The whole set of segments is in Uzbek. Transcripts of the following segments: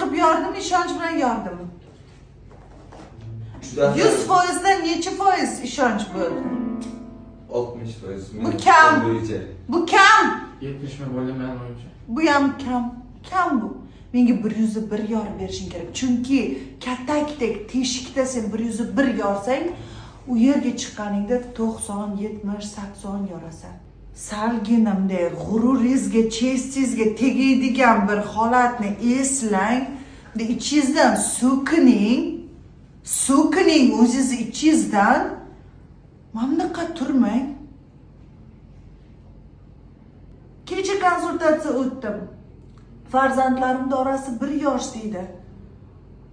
Qo'rqib yordimi, ishonch bilan yordimi? Juda. 100%dan necha foiz ishonch bo'ldi? 60%. Bu kam. Bo'yicha. Bu kam. 70 mi bo'ldi meni o'yimcha. Bu ham kam. Kam bu. Menga 101 yorib berishing kerak, chunki katakdek teshikda sen 101 yorsang, u yerga chiqqaningda 90, 70, 80 yorasan. Salgina bunday g'ururingizga, честь ingizga tegadigan bir holatni eslang. Bunday ichingizdan so'kining, so'kining o'zingizni ichingizdan. Mana bunaqa turmang. Kecha konsultatsiya o'tdim. Farzandlarimni orasi 1 yosh deydi.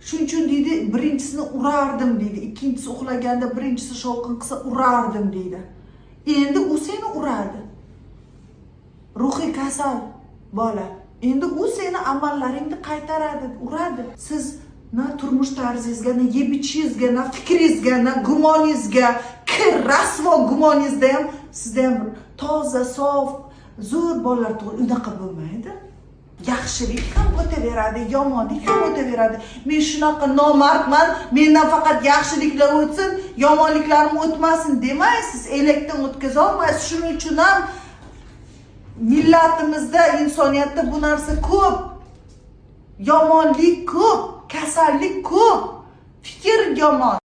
Shuning uchun deydi, birinchisini urardim deydi, ikkinchisi uxlaganda birinchisi shovqin qilsa urardim deydi. Endi u seni uradi. Ruhiy kasal bola. Endi u seni amallaringni qaytaradi, uradi. Siz na turmush tarzingizga, na yeb ichishingizga, na fikringizga, na gumoningizga, kir rasvo gumoningizda ham, sizda ham bir toza, sof, zo'r bolalar tug'il, unaqa bo'lmaydi. Yaxshilik ham o'taveradi, yomonlik ham o'taveradi. Men shunaqa nomardman, mendan faqat yaxshiliklar o'tsin, yomonliklarim o'tmasin demaysiz, elakdan o'tkaza olmaysiz. Shuning uchun ham millatimizda, insoniyatda bu narsa ko'p. Yomonlik ko'p, kasallik ko'p, fikr yomon.